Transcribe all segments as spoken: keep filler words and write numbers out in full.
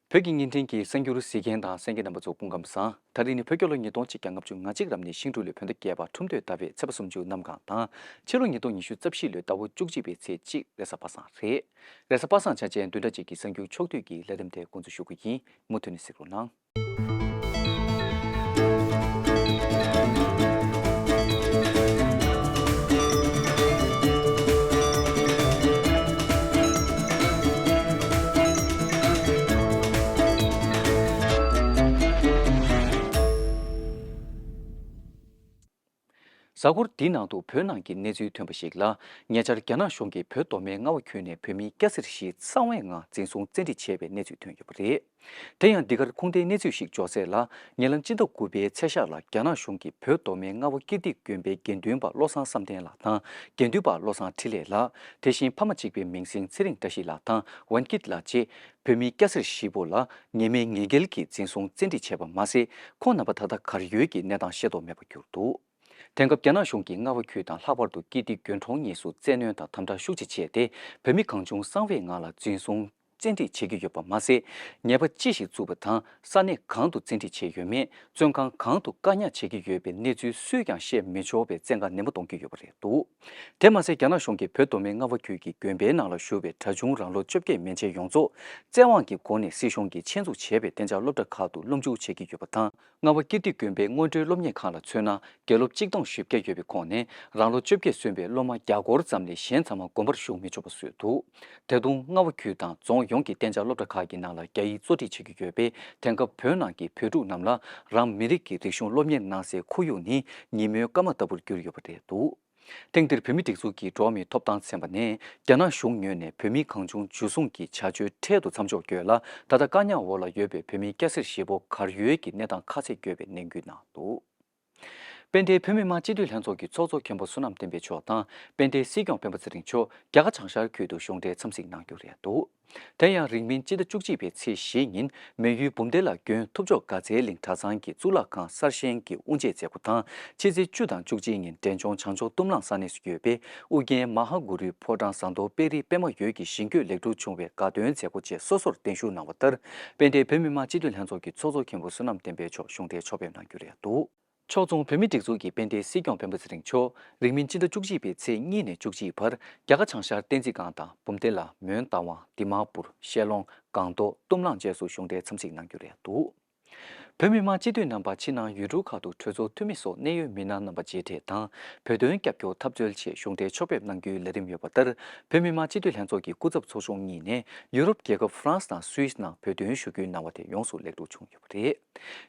བོད་ཀྱི་བརྙན་འཕྲིན་གྱི་གསར་འགྱུར་གཟིགས་མཁན་དང་གསན་མཁན་རྣམ་པ་ཚོ་སྐུ་ཁམས་བཟང་། ད་རིང་ནི་བོད་རྒྱལ་ལོ་ཉིས་སྟོང་ཆིག་བརྒྱ་ལྔ་བཅུ་ང་གཅིག་ལམ་ནས་ཤིང་འབྲུག་ལོའི་བོད་ཟླ་བརྒྱད་པ་ཁྲུམས་སྟོད་ཟླ་བའི་ཚེས་པ་སུམ་ཅུ་གནམ་གང་དང་། ཕྱི་ལོ་ཉིས་སྟོང་ཉི་ཤུ་རྩ་བཞི་ལོའི་ཟླ་བ་བཅུ་གཅིག་པའི་ཚེས་གཅིག་རེས་གཟའ་པ་སངས་རེད། རེས་གཟའ་པ་སངས་ཆ་ཅན་བདུན་ཕྲག་གཅིག་གི་གསར་འགྱུར་ཕྱོགས་བསྡུས་ཀྱི་ལས་རིམ་དེ་འགོ་འཛུགས་ཞུ་གི་ཡིན། མུ་མཐུད་ནས་གཟིགས་རོགས་གནང་། གཟའ་འཁོར་འདིའི་ནང་དུ་བོད་ནང་གི་གནས་ཚུལ་ཐོན་པ་ཞིག་ལ། ཉེ་ཆར་རྒྱ་ནག་གཞུང་གིས་བོད་མདོ་སྨད་རྔ་བ་ཁུལ་ནས་བོད་མི་སྐྱ་སེར་བཞི་གསང་བའི་ངང་འཛིན་བཟུང་བཙན་ཁྲིད་བྱས་པའི་གནས་ཚུལ་ཐོན་ཡོད་པ་རེད། དེ་ཡང་འདི་གར་ཁུངས་ལྡན་གནས་ཚུལ་ཞིག་འབྱོར་གསལ་ལ། ཉེ་ལམ་སྤྱི་ཟླ་དགུ་པའི་ཚེས་ཤར་ལ་རྒྱ་ནག་གཞུང་གིས་བོད་མདོ་སྨད་རྔ་བ་ཀིརྟི་དགོན་པའི་དགེ་འདུན་པ་བློ་བཟང་བསམ་གཏན་ལགས་དང་། དགེ་འདུན་པ་བློ་བཟང་འཕྲིན་ལས་ལགས། དེ་བཞིན་ཕ་མ་གཅིག་པའི་མིང་སྲིང་ཚེ་རིང་བཀྲ་ཤིས་ལགས་དང་ཝན་ཀིད་ལགས་བཅས། བོད་མི་སྐྱ་སེར་བཞི་པོ་ལ་ཉེས་མེད་ངེས་འགེལ་གྱིས་འཛིན་བཟུང་བཙན་ཁྲིད་བྱས་པ་མ་ཟད། ཁོང་རྣམ་པ་ད་ལྟ་གར་ཡོད་ཀྱི་གནས་སྟངས་ཤེས་རྟོགས་མེད་པར་གྱུར་འདུག་དེང་སྐབས་རྒྱ་ནག་གཞུང་གིས་རྔ་བ་ཁུལ་དང་ལྷག་པར་དུ་ཀིརྟི་དགོན་གྲོང་གཉིས་སུ་བཙན་གནོན་དང་དམ་དྲག་ཤུགས་ཆེ་བྱས་ཏེ། བོད་མི་གང་བྱུང་གསང་བའི་ངང་ལ་འཛིན་བཟུང་བཙན་ཁྲིད་བྱེད་ཀྱི་ཡོད་པ་མ་ཟད། ཉེས་པ་ཅི་ཞིག་བཙུགས་པ་དང་ས་གནས་གང་དུ་བཙན་ཁྲིད་བྱས་ཡོད་མེད། བཙོན་ཁང་གང་དུ་བཀག་ཉར་བྱེད་ཀྱི་ཡོད་པའི་གནས་ཚུལ་སུས་ཀྱང་ཤེས་མི་ཆོག་པའི་བཙན་བཀའ་ནན་པོ་གཏོང་གི་ཡོད་པ་རེད་འདུག་དེ་མ་ཟད། རྒྱ་ནག་གཞུང་གིས་བོད་མདོ་སྨད་རྔ་བ་ཁུལ་གྱི་དགོན་པའི་ནང་ལ་བཞུགས་པའི་གྲྭ་ཆུང་རང་ལོ་བཅོ་བརྒྱད་མན་ཆད་ཡོངས་རྫོགས་བཙན་དབང་གི་སྒོ་ནས་སྲིད་གཞུང་གིས་ཆེད་འཛུགས་བྱས་པའི་གཏན་འཇགས་སློབ་གྲྭ་ཁག་ཏུ་སློབ་འཇུག་བྱེད་ཀྱི་ཡོད་པ་དང་། རྔ་བ་ཀིརྟི་དགོན་པའི་སྔོན་འགྲོའི་སློབ་གཉེར་ཁང་ལ་མཚོན་ན། དགེ་སློབ་གཅིག་སྟོང་བཞི་བརྒྱ་ཡོད་པའི་ཁོངས་ནས་རང་ལོ་བཅོ་བརྒྱད་སོན་པའི་སློབ་མ་བརྒྱ་སྐོར་ཙམ་ལས་གཞན་ཚང་མ་དགོན་པར་ཞུགས་མི་ཆོག་པ་བཟོས་འདུག་ད་དུང་རྔ་བ་ཁུལ་དང་རྫོང་ཡོངས་ཀྱི་གཏན་འཇགས་སློབ་གྲྭ་ཁག་གི་ནང་ལ་རྒྱ་ཡིག་གཙོ་ཁྲིད་བྱེད་ཀྱི་ཡོད་པས། དེང་སྐབས་བོད་ནང་གི་བོད་ཕྲུག་རྣམས་ལ་རང་མི་རིགས་ཀྱི་རིག་གཞུང་སློབ་གཉེར་གནང་སའི་ཁོར་ཡུག་ནི་ཉིན་མོའི་སྐར་མ་ལྟ་བུར་གྱུར་ཡོད་པ་རེད་འདུག་ཐེངས་འདིར་བོད་མིའི་སྒྲིག་འཛུགས་ཀྱི་འགྲོ་བ་མིའི་ཐོབ་ཐང་ཚན་པ་ནས། རྒྱ་ནག་གཞུང་ངོས་ནས་བོད་མི་གང་བྱུང་འཇུ་བཟུང་གི་བྱ་སྤྱོད་འཕྲལ་དུ་མཚམས་འཇོག་དགོས་ལ། ད་ལྟ་བཀག་ཉར་འོག་ལ་ཡོད་པའི་བོད་མི་སྐྱ་སེར་བཞི་པོ་གར་ཡོད་ཀྱི་གནས་སྟངས་ཁ་གསལ་དགོས་པའི་ནན་སྐུལ་གནང་འདུག་དཔལ་ལྡན་བོད་མི་མང་སྤྱི་འཐུས་ལྷན་ཚོགས་ཀྱི་ཚོགས་གཙོ་མཁན་པོ་བསོད་ནམས་བསྟན་འཕེལ་མཆོག་དང་། དཔལ་ལྡན་སྲིད་སྐྱོང་སྤེན་པ་ཚེ་རིང་མཆོག་རྒྱ་གར་བྱང་ཤར་ཁུལ་དུ་གཞུང་འབྲེལ་འཚམས་གཟིགས་གནང་རྒྱུ་རེད་འདུག་དེ་ཡང་རིང་མིན་སྤྱི་ཟླ་བཅུ་གཅིག་པའི་ཚེས་བཞི་ཉིན་མོན་ཡུལ་བུམ་སྡེ་ལ་དགོན་ཐུབ་མཆོག་དགའ་ཚལ་གླིང་གྲྭ་ཚང་གི་གཙུག་ལག་ཁང་གསར་བཞེངས་ཀྱི་དབུ་འབྱེད་མཛད་སྒོ་དང་། ཕྱི་ཚེས་བཅུ་དང་བཅུ་གཅིག་ཉིན་འབྲས་ལྗོངས་བྱང་ཕྱོགས་གཏུམ་ལངས་ས་གནས་སུ་ཡོད་པའི་ཨུ་རྒྱན་མ་ཧཱ་གུ་རུའི་ཕོ་བྲང་ཟངས་མདོག་དཔལ་རིའི་པད་མ་འོད་ཀྱི་ཞིང་བཀོད་ལེགས་གྲུབ་བྱུང་བའི་དགའ་སྟོན་མཛད་སྒོ་བཅས་སོ་སོར་གདན་ཞུ་གནང་བ་ལྟར། དཔལ་ལྡན་བོད་མི་མང་སྤྱི་འཐུས་ལྷན་ཚོགས་ཀྱི་ཚོགས་གཙོ་མཁན་པོ་བསོད་ནམས་བསྟན་འཕེལ་མཆོག་གཞུང་འབྲེལ་ཕྱོགས་ཕེབས་གནང་རྒྱུ་རེད་འདུག་ཕྱོགས་མཚུངས་བོད་མིའི་སྒྲིག་འཛུགས་ཀྱི་དཔལ་ལྡན་སྲིད་སྐྱོང་སྤེན་པ་ཚེ་རིང་མཆོག་རིང་མིན་སྤྱི་ཟླ་བཅུ་གཅིག་པའི་ཚེས་གཉིས་ནས་བཅུ་གཅིག་བར་རྒྱ་གར་བྱང་ཤར་བསྟན་འཛིན་སྒང་དང་། བུམ་སྡེ་ལ་མོན་རྟ་དབང་། དི་མ་པུར། ཤེ་ལོང་། སྒང་ཏོག་གཏུམ་ལངས་བཅས་སུ་གཞུང་འབྲེལ་འཚམས་གཟིགས་གནང་རྒྱུ་རེད་འདུག་བོད་མི་མང་སྤྱི་འཐུས་རྣམ་པ་ཕྱི་ནང་ཡུལ་གྲུ་ཁག་ཏུ་གྲོས་ཚོགས་འཐུས་མི་སོགས་གནད་ཡོད་མི་སྣ་རྣམ་པ་མཇལ་འཕྲད་དང་། བོད་དོན་རྒྱབ་སྐྱོར་འཐབ་རྩོད་ཆེད་གཞུང་འབྲེལ་ཕྱོགས་ཕེབས་གནང་རྒྱུའི་ལས་རིམ་ཡོད་པ་ལྟར། བོད་མི་མང་སྤྱི་འཐུས་ལྷན་ཚོགས་ཀྱི་སྐུ་ཚབ་ཚོགས་ཆུང་གཉིས་ནས་ཡུ་རོབ་རྒྱལ་ཁབ་ཧྥ་རན་སི་དང་སུད་སི་ནང་བོད་དོན་ཞུ་སྐུལ་གནང་བ་དེ་ཡོངས་སུ་ལེགས་གྲུབ་བྱུང་ཡོད་པ་རེད།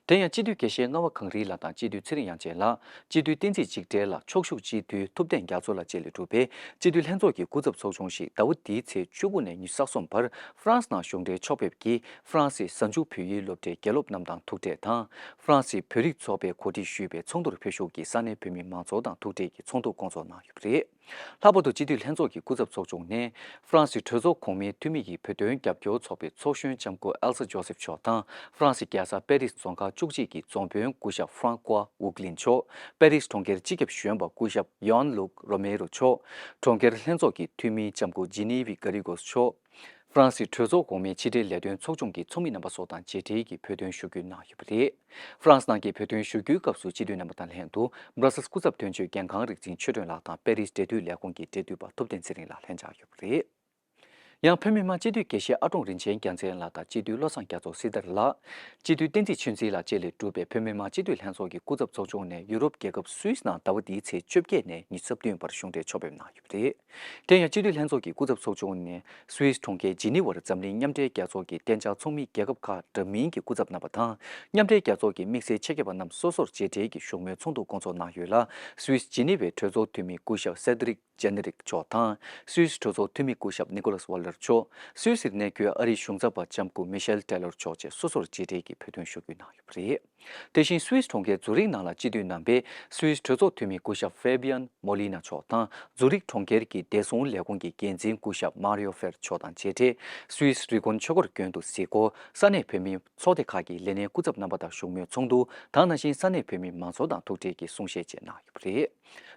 དེ་ཡང་སྤྱི་འཐུས་དགེ་བཤེས་རྔ་བ་གངས་རིའི་ལགས་དང་སྤྱི་འཐུས་ཚེ་རིང་དབྱངས་ཅན་ལགས། སྤྱི་འཐུས་བསྟན་འཛིན་འཇིགས་བྲལ་ལགས། ཕྱོགས་བཞུགས་སྤྱི་འཐུས་ཐུབ་བསྟན་རྒྱ་མཚོ་ལགས་བཅས་ལས་གྲུབ་པའི་སྤྱི་འཐུས་ལྷན་ཚོགས་ཀྱི་སྐུ་ཚབ་ཚོགས་ཆུང་ཞིག་ཟླ་བ་འདིའི་ཚེས་བཅུ་དགུ་ནས་ཉི་ཤུ་རྩ་གསུམ་བར་ཧྥ་རན་སི་ནང་གཞུང་འབྲེལ་ཕྱོགས་ཕེབས་ཀྱིས། ཧྥ་རན་སིའི་གཟའ་མཇུག་བོད་ཡིག་སློབ་གྲྭའི་དགེ་སློབ་རྣམས་དང་ཐུག་འཕྲད་དང་། ཧྥ་རན་སིའི་བོད་རིགས་ཚོགས་པས་གོ་སྒྲིག་ཞུས་པའི་ཚོགས་འདུར་ཕེབས་ཞུགས་ཀྱིས་ས་གནས་བོད་མི་མང་ཚོགས་དང་ཐུག་འཕྲད་ཀྱིས་ཚོགས་འདུ་བསྐོང་ཚོགས་གནང་ཡོད་པ་རེད། ལྷག་པར་དུ་སྤྱི་འཐུས་ལྷན་ཚོགས་ཀྱི་སྐུ་ཚབ་ཚོགས་ཆུང་ནས། ཧྥ་རན་སི་གྲོས་ཚོགས་གོང་མའི་འཐུས་མི་ཡི་བོད་དོན་རྒྱབ་སྐྱོར་ཚོགས་པའི་ཚོགས་གཞོན་ལྕམ་སྐུ་ཨེལ་ས་ཇོ་སེབ་མཆོག་དང་། ཧྥ་རན་སི་རྒྱལ་ས་པེ་རིས་རྫོང་ཁག་བཅུ་གཅིག་གི་རྫོང་དཔོན་སྐུ་ཞབས་ཧྥ་རང་ཀོ་ཝུག་ལིན་མཆོག་པེ་རིས་གྲོང་ཁྱེར་སྤྱི་ཁྱབ་གཞོན་པ་སྐུ་ཞབས་ཡོན་ལུག་རོ་མེ་རོ་མཆོག་གྲོང་ཁྱེར་ལྷན་ཚོགས་ཀྱི་འཐུས་མི་ལྕམ་སྐུ་ཇི་ནི་ཝི་གྷ་རི་གོས་མཆོག་ཧྥ་རན་སིའི་གྲོས་ཚོགས་གོང་མའི་ཕྱི་དྲིལ་ལས་དོན་ཚོགས་ཆུང་གི་ཚོགས་མི་རྣམ་པ་སོགས་དང་མཇལ་འཕྲད་ཀྱིས་བོད་དོན་ཞུ་སྐུལ་གནང་ཡོད་པ་རེད། ཧྥ་རན་སི་ནང་གི་བོད་དོན་ཞུ་སྐུལ་སྐབས་སུ་སྤྱི་འཐུས་རྣམ་པ་དང་ལྷན་དུ། སྦྲ་སེལ་སི་སྐུ་ཚབ་དོན་གཅོད་རྒན་ཁང་རིག་འཛིན་ཆོས་སྒྲོན་ལགས་དང་། པེ་རིས་འབྲེལ་མཐུད་ལས་ཁུངས་ཀྱི་འབྲེལ་མཐུད་པ་ཐུབ་བསྟན་ཚེ་རིང་ལགས་ལྷན་བཅར་ཡོད་པ་རེད། ཡང་བོད་མི་མང་སྤྱི་འཐུས་དགེ་བཤེས་ཨ་ཀྲོང་རིན་ཆེན་རྒྱལ་མཚན་ལགས་དང་། སྤྱི་འཐུས་བློ་བཟང་རྒྱ་མཚོ་སྲི་ཐར་ལགས། སྤྱི་འཐུས་བསྟན་འཛིན་ཆོས་འཛིན་ལགས་བཅས་ལས་གྲུབ་པའི་བོད་མི་མང་སྤྱི་འཐུས་ལྷན་ཚོགས་ཀྱི་སྐུ་ཚབ་ཚོགས་ཆུང་ནས་ཡུ་རོབ་རྒྱལ་ཁབ་སུད་སི་ནང་ཟླ་བ་འདིའི་ཚེས་བཅོ་བརྒྱད་ནས་ཉི་ཤུ་རྩ་བདུན་བར་གཞུང་འབྲེལ་ཕྱོགས་ཕེབས་གནང་ཡོད་པ་རེད། དེ་ཡང་སྤྱི་འཐུས་ལྷན་ཚོགས་ཀྱི་སྐུ་ཚབ་ཚོགས་ཆུང་ནས་སུད་སི་གྲོང་ཁྱེར་ཇི་ནི་ཝར་འཛམ་གླིང་མཉམ་འབྲེལ་རྒྱལ་ཚོགས་ཀྱི་གཏན་འཇགས་ཚོགས་མི་རྒྱལ་ཁབ་ཁག་འདྲ་མིན་གྱི་སྐུ་ཚབ་རྣམ་པ་དང་། མཉམ་འབྲེལ་རྒྱལ་ཚོགས་ཀྱི་དམིགས་བསལ་ཆེད་མཁས་པ་རྣམས་སོ་སོར་མཇལ་འཕྲད་ཀྱིས་བཞུགས་མོལ་ཚོགས་འདུ་བསྐོང་ཚོགས་གནང་ཡོད་ལ། སུད་སི་ཇི་ནི་ཝའི་གྲོས་ཚོགས་འཐུས་མི་སྐུ་ཞབས་སེ་དྲིག་ཇེ་ནེ་རིག་མཆོག་དང་། སུད་སི་གྲོས་ཚོགས་འཐུས་མི་སྐུ་ཞབས་ནི་ཀོ་ལཱས་ཝོ་ལར་མཆོག་སུད་སིར་གནས་འཁོད་ཨ་རིའི་གཞུང་ཚབ་པ་ལྕམ་སྐུ་མི་ཤེལ་ཏེ་ལོར་མཆོག་བཅས་སོ་སོར་མཇལ་འཕྲད་ཀྱིས་བོད་དོན་ཞུ་སྐུལ་གནང་ཡོད་པ་རེད། དེ་བཞིན་སུད་སི་གྲོང་ཁྱེར་ཛུ་རིག་ནང་ལ་སྤྱི་འཐུས་རྣམ་པས་སུད་སི་གྲོས་ཚོགས་འཐུས་མི་སྐུ་ཞབས་ཧྥེ་བི་ཡན་མོ་ལི་ན་མཆོག་དང་། ཛུ་རིག་གྲོང་ཁྱེར་གྱི་བདེ་སྲུང་ལས་ཁུངས་ཀྱི་འགན་འཛིན་སྐུ་ཞབས་མཱ་རི་ཡོ་ཧྥེར་མཆོག་དང་མཇལ་འཕྲད། སུད་སི་རི་ཀོན་ཆོས་འཁོར་དགོན་དུ་གཟིགས་སྐོར། ས་གནས་བོད་མིའི་ཚོགས་སྡེ་ཁག་གི་ལས་སྣེ་སྐུ་ཚབ་རྣམ་པ་དང་བཞུགས་མོལ་ཚོགས་འདུ་དང་། ནང་བཞིན་ས་གནས་བོད་མི་མང་ཚོགས་དང་ཐུག་འཕྲད་ཀྱིས་གསུང་བཤད་བཅས་གནང་ཡོད་པ་རེད།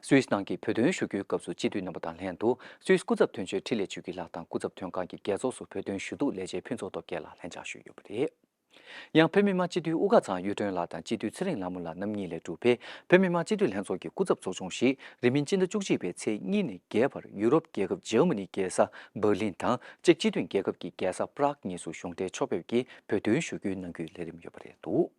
སུད་སི་ནང་གི་བོད་དོན་ཞུ་རྒྱུའི་སྐབས་སུ་སྤྱི་འཐུས་རྣམ་པ་དང་ལྷན་དུ་སུད་སི་སྐུ་ཚབ་དོན་གཅོད་འཕྲིན་ལས་ཆོས་སྐྱིད་ལགས་དང་སྐུ་ཚབ་དོན་ཁང་གི་རྒྱལ་ཚོགས་སུ་བོད་དོན་ཞུ་གཏུག་ལས་བྱེད་ཕུན་ཚོགས་སྟོབས་རྒྱལ་ལགས་ལྷན་བཅར་ཞུས་ཡོད་པ་རེད། ཡང་བོད་མི་མང་སྤྱི་འཐུས་དབུ་དཀར་ཚང་གཡུ་སྒྲོན་ལགས་དང་སྤྱི་འཐུས་ཚེ་རིང་ལྷ་མོ་ལགས་རྣམ་གཉིས་ལས་གྲུབ་པའི་བོད་མི་མང་སྤྱི་འཐུས་ལྷན་ཚོགས་ཀྱི་སྐུ་ཚབ་ཚོགས་ཆུང་ཞིག་རིང་མིན་སྤྱི་ཟླ་བཅུ་གཅིག་པའི་ཚེས་གཉིས་ནས་བརྒྱད་བར་ཡུ་རོབ་རྒྱལ་ཁབ་འཇར་མ་ནིའི་རྒྱལ་ས་འབར་ལིན་དང་ཅེཀ་སྤྱི་མཐུན་རྒྱལ་ཁབ་ཀྱི་རྒྱལ་ས་པ་རག་གཉིས་སུ་གཞུང་འབྲེལ་ཕྱོགས་ཕེབས་ཀྱིས་བོད་དོན་ཞུ་རྒྱུའི་ནང་ཁུལ་ལས་རིམ་ཡོད་པ་རེད་འདུག་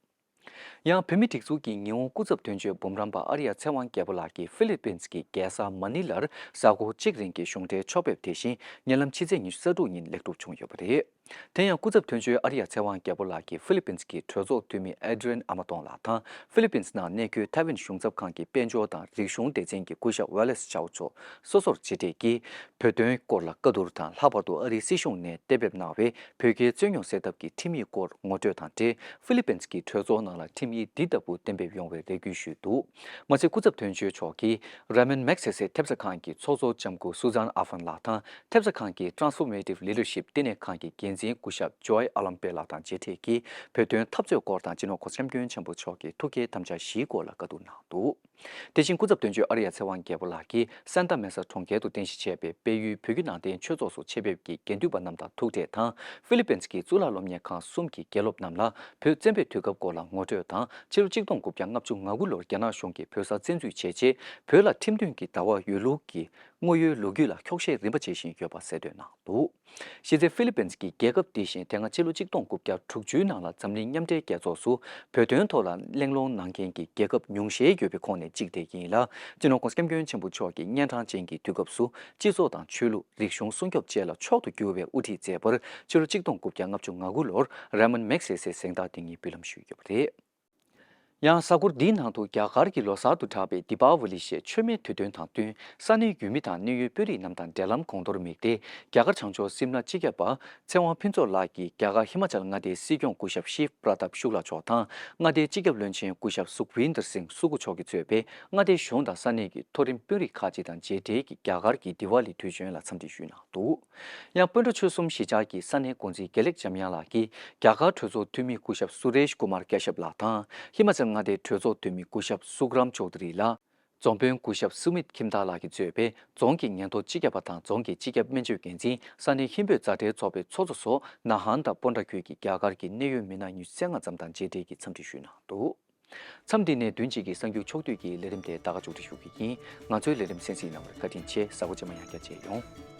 ཡང་བོད་མིའི་སྒྲིག་འཛུགས་ཀྱི་ཉི་ཧོང་སྐུ་ཚབ་དོན་གཅོད་འབུམ་རམས་པ་ཨ་རི་ཡ་ཚེ་དབང་རྒྱལ་པོ་ལགས་ཀྱིས་ཧྥི་ལི་པིན་གྱི་རྒྱལ་ས་མ་ནི་ལར་གཟའ་འཁོར་གཅིག་རིང་གི་གཞུང་འབྲེལ་ཕྱོགས་ཕེབས་དེ་བཞིན་ཉེ་ལམ་ཕྱི་ཚེས་ཉི་ཤུ་རྩ་དྲུག་ཉིན་ལེགས་གྲུབ་བྱུང་ཡོད་པ་རེད། དེ་ཡང་སྐུ་ཚབ་དོན་གཅོད་ཨ་རི་ཡ་ཚེ་དབང་རྒྱལ་པོ་ལགས་ཀྱིས་ཧྥི་ལི་པིན་གྱི་གྲོས་ཚོགས་འཐུས་མི་ཨེ་ཌི་རི་ཡན་ཨ་མ་ཏོང་ལགས་དང་ཧྥི་ལི་པིན་ནང་གནས་འཁོད་ཐའེ་ཝན་གཞུང་ཚབ་ཁང་གི་དཔལ་འབྱོར་དང་རིག་གཞུང་སྡེ་ཚན་གྱི་སྐུ་ཞབས་ཝེ་ལེ་སི་ཆའོ་མཆོག་སོ་སོར་མཇལ་འཕྲད་ཀྱིས་བོད་དོན་སྐོར་ལ་བཀའ་བསྡུར་དང་། ལྷག་པར་དུ་ཨ་རིའི་སྲིད་གཞུང་ནས་གཏན་འབེབས་གནང་བའི་བོད་རྒྱའི་རྩོད་རྙོག་སེལ་ཐབས་ཀྱི་ཁྲིམས་ཡིག་སྐོར་ངོ་སྤྲོད་དང་འབྲེལ་ཧྥི་ལི་པིན་གྱི་གྲོས་ཚོགས་ནང་ལ་ཁྲིམས་ཡིག་འདི་ལྟ་བུ་གཏན་འབེབས་ཡོང་བའི་རེ་སྐུལ་ཞུས་འདུག་མ་ཟད་སྐུ་ཚབ་དོན་གཅོད་མཆོག་གིས་རེ་མན་མེག་སེ་སེ་ཐེབས་རྩ་ཁང་གི་ཚོགས་གཙོ་ལྕམ་སྐུ་སུ་ཛན་ཨ་ཧྥན་ལགས་དང་ཐེབས་རྩ་ཁང་གི་Transformative Leadership་བསྟི་གནས་ཁང་གི་འགན་འཛིན་སྐུ་ཞབས་ཇོའི་ཨ་ལམ་པེ་ལགས་དང་མཇལ་འཕྲད་ཀྱིས་བོད་དོན་འཐབ་རྩོད་སྐོར་དང་སྤྱི་ནོར་༸གོང་ས་༸སྐྱབས་མགོན་ཆེན་པོ་མཆོག་གི་ཐུགས་བསྐྱེད་དམ་བཅའ་བཞིའི་སྐོར་ལ་བཀའ་བསྡུར་གནང་འདུག་དེ་བཞིན་སྐུ་ཚབ་དོན་གཅོད་ཨ་རི་ཡ་ཚེ་དབང་རྒྱལ་པོ་ལགས་ཀྱིས་སན་ཏཱ་མེ་ས་གྲོང་ཁྱེར་དུ་རྟེན་གཞི་བྱས་པའི་དཔལ་ཡུལ་བོད་བརྒྱུད་ནང་བསྟན་ཆོས་ཚོགས་སུ་ཆེད་ཕེབས་ཀྱིས་དགེ་འདུན་པ་རྣམས་དང་ཐུག་འཕྲད་དང་། ཧྥི་ལི་པིན་གྱི་གཙུག་ལག་སློབ་གཉེར་ཁང་གསུམ་གྱི་དགེ་སློབ་རྣམས་ལ་བོད་བཙན་པོའི་དུས་སྐབས་སྐོར་ལ་ངོ་སྤྲོད་དང་། ཕྱི་ལོ་ཆིག་སྟོང་དགུ་བརྒྱ་ལྔ་བཅུ་ང་དགུ་ལོར་རྒྱ་ནག་གཞུང་གིས་བོད་ས་བཙན་འཛུལ་བྱས་རྗེས་བོད་ལ་ཁྲིམས་མཐུན་གྱི་ཟླ་བ་ཡོད་ལུགས་ཀྱི་དངོས་ཡོད་ལོ་རྒྱུས་ལ་འཁྱོག་བཤད་རིམ་པ་བྱེད་བཞིན་ཡོད་པ་གསལ་སྟོན་གནང་འདུག་གཞི་རྩའི་ཧྥི་ལི་པིན་གྱི་རྒྱལ་ཁབ་འདི་བཞིན་དེ་སྔ་ཕྱི་ལོ་ཆིག་སྟོང་དགུ་བརྒྱ་དྲུག་ཅུའི་ནང་ལ་འཛམ་གླིང་མཉམ་འབྲེལ་རྒྱལ་ཚོགས་སུ་བོད་དོན་ཐོག་ལ་གླེང་སློང་གནང་མཁན་གྱི་རྒྱལ་ཁབ་ཉུང་ཤས་ཡོད་པའི་ཁོངས་ནས་གཅིག་དེ་ཡིན་ལ། སྤྱི་ནོར་༸གོང་ས་༸སྐྱབས་མགོན་ཆེན་པོ་མཆོག་གིས་གཉན་འཕྲང་ཅན་གྱི་དུས་སྐབས་སུ་སྤྱི་ཚོགས་དང་ཆོས་ལུགས་རིག་གཞུང་སྲུང་སྐྱོབ་བཅས་ལ་མཆོག་ཏུ་གྱུར་བའི་དབུ་ཁྲིད་མཛད་པར་ཕྱི་ལོ་ཆིག་སྟོང་དགུ་བརྒྱ་ལྔ་བཅུ་ང་དགུ་ལོར་རེ་མན་མེག་སེ་སེ་གཟེངས་རྟགས་འདི་ཉིད་འབུལ་ལམ་ཞུས་ཡོད་པ་རེད། ཡང་གཟའ་འཁོར་འདིའི་ནང་དུ་རྒྱ་གར་གྱི་ལོ་གསར་དུ་གྲགས་པའི་དི་པ་ཝ་ལི་ཞེས་མཆོད་མེའི་དུས་སྟོན་དང་བསྟུན་ས་གནས་ཡུལ་མི་དང་གནད་ཡོད་དཔོན་རིགས་རྣམས་དང་འབྲེལ་ལམ་གོང་མཐོར་དམིགས་ཏེ་རྒྱ་གར་བྱང་ཕྱོགས་སིམ་ལ་སྤྱི་ཁྱབ་པ་ཚེ་དབང་ཕུན་ཚོགས་ལགས་ཀྱིས་རྒྱ་གར་ཧི་མ་ཅལ་མངའ་སྡེའི་སྲིད་སྐྱོང་སྐུ་ཞབས་ཤིབ་པྲ་ཏབ་ཤུག་ལ་མཆོག་དང་མངའ་སྡེའི་སྤྱི་ཁྱབ་བློན་ཆེན་སྐུ་ཞབས་སུག་བིན་དར་སིང་སུ་ཀུ་མཆོག་གིས་གཙོས་པའི་མངའ་སྡེའི་གཞུང་དང་ས་གནས་ཀྱི་མཐོ་རིམ་དཔོན་རིགས་ཁག་ཅིག་དང་མཇལ་འཕྲད་ཀྱིས་རྒྱ་གར་གྱི་དི་ཝ་ལི་དུས་ཆེན་ལ་འཚམས་འདྲི་ཞུས་གནང་འདུག་ཡང་སྤོན་ཊ་ཆོལ་གསུམ་གཞིས་ཆགས་ཀྱི་ས་གནས་འགོ་འཛིན་དགེ་ལེགས་འཇམ་དབྱངས་ལགས་ཀྱིས་རྒྱ་གར་གྲོས་ཚོགས་འཐུས་མི་སྐུ་ཞབས་སུ་རེཤ་ཀུ་མར་ཀ་ཤབ་ལགས་དང་ཧི་མ་ཅལ་མངའ་སྡེའི་གྲོས་ཚོགས་འཐུས་མི་སྐུ་ཞབས་སུག་རམ་ཅོག་དི་རི་ལགས། རྫོང་དཔོན་སྐུ་ཞབས་སུ་མིད་ཁྱིམ་བདག་ལགས་ཀྱིས་གཙོས་པའི་རྫོང་གི་ཉེན་རྟོག་སྤྱི་ཁྱབ་པ་དང་རྫོང་གི་སྤྱི་ཁྱབ་སྨན་བཅོས་འགན་འཛིན། ས་གནས་ཧིན་བོད་མཛའ་འབྲེལ་ཚོགས་པའི་ཚོགས་གཙོ་སོགས་ན་ཧན་དང་སྤོན་ཊ་ཁུལ་གྱི་རྒྱ་གར་གྱི་གནད་ཡོད་མི་སྣ་ཉི་ཤུ་རྩ་ལྔ་ཙམ་དང་མཇལ་འཕྲད་ཀྱིས་འཚམས་འདྲི་ཞུས་གནང་འདུག་མཚམས་འདི་ནས་བདུན་གཅིག་གི་གསར་འགྱུར་ཕྱོགས་བསྡུས་ཀྱི་ལས་རིམ་དེ་ད་ག་མཇུག་སྒྲིལ་ཞུ་གི་ཡིན། ང་ཚོའི་ལས་རིམ་གསན་གཟིགས་གནང་བར་བཀའ་དྲིན་ཆེ། གཟའ་འཁོར་རྗེས་མ་ཡང་བསྐྱར་མཇལ་ཡོང་།